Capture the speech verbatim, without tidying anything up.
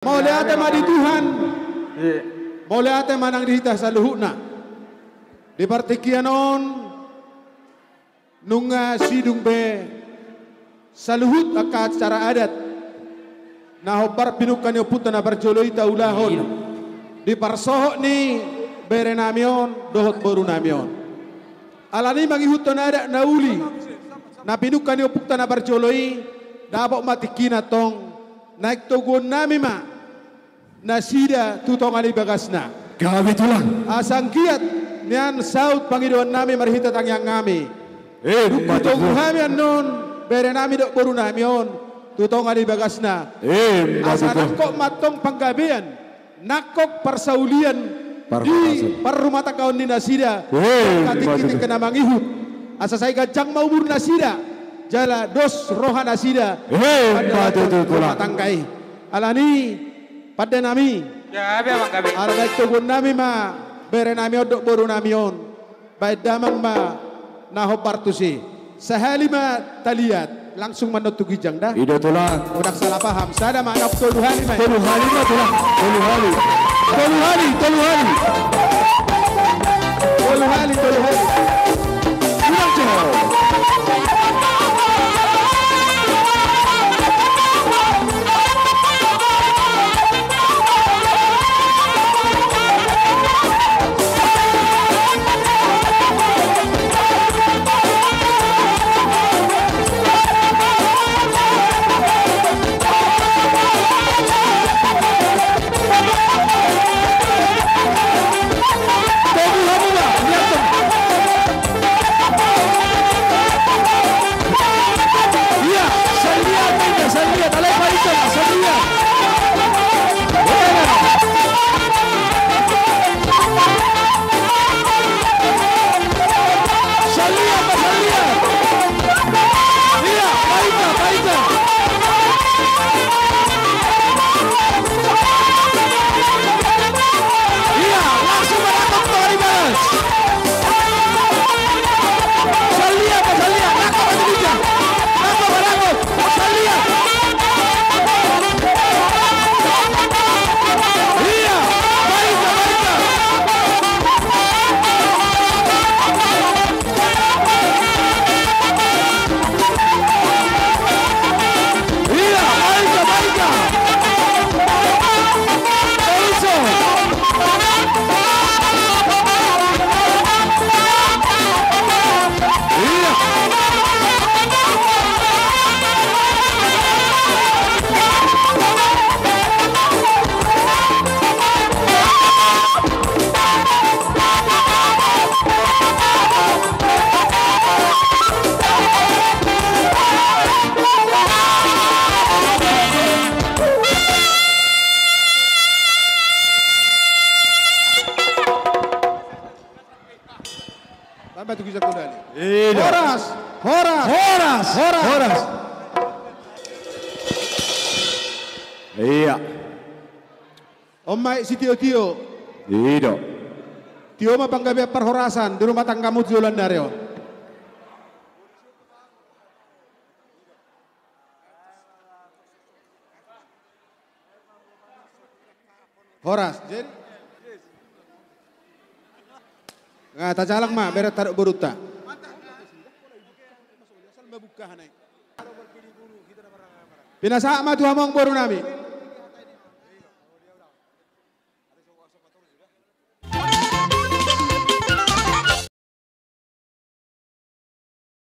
Mauliate ma di Tuhan. Mauliate ma nang di hita saluhutna. Di partingkian on nunga sidung be saluhut angka acara adat na hombar pinungka ni ompunta na parjolo i taulahon di parsohot ni berenami on dohot borunami on. Alani i mangihuthon adat na uli na pinungka ni ompunta na parjolo i, dapot ma tingkina tong, naeng toguonnami ma nasida tu tonga ni bagasna. Gabe tulang. Asa anggiat nian saut pangidoannami marhite tangiangnami. Dung hutogu hami annon berenami dohot borunami on tu tonga ni bagasna. Asa nangkok ma tong panggabean, nangkok parsaulian di parrumatanggaon ni nasida. Tingki-tingki na mangihut, asa sai ganjang ma umur nasida jala dos roha nasida. Pada rumah tangga i. Alani i, pandenami, ala naeng toguonnami ma berenami on dohot borunami on. Baen damang ma na hombar tusi. Sahali ma taliat, langsung ma annon tu ginjang da. I do tulang. Unang salah paham. Sada ma, annon tolu hali ma. Tolu hali ma tulang. Tolu hali. Tolu hali, tolu hali. Tolu hali, tolu hali. Tulang jo. Tambah tu ginjang tolu hali. Horas, horas, horas, horas. Iya. On ma i sitiotio. I do. Tio ma panggabean parhorasan di rumah tanggamu tu joloan ni ari on. Horas, jadi. Nga tajalang ma, bere tadok borunta. Pinasahat ma tu hamu borunami.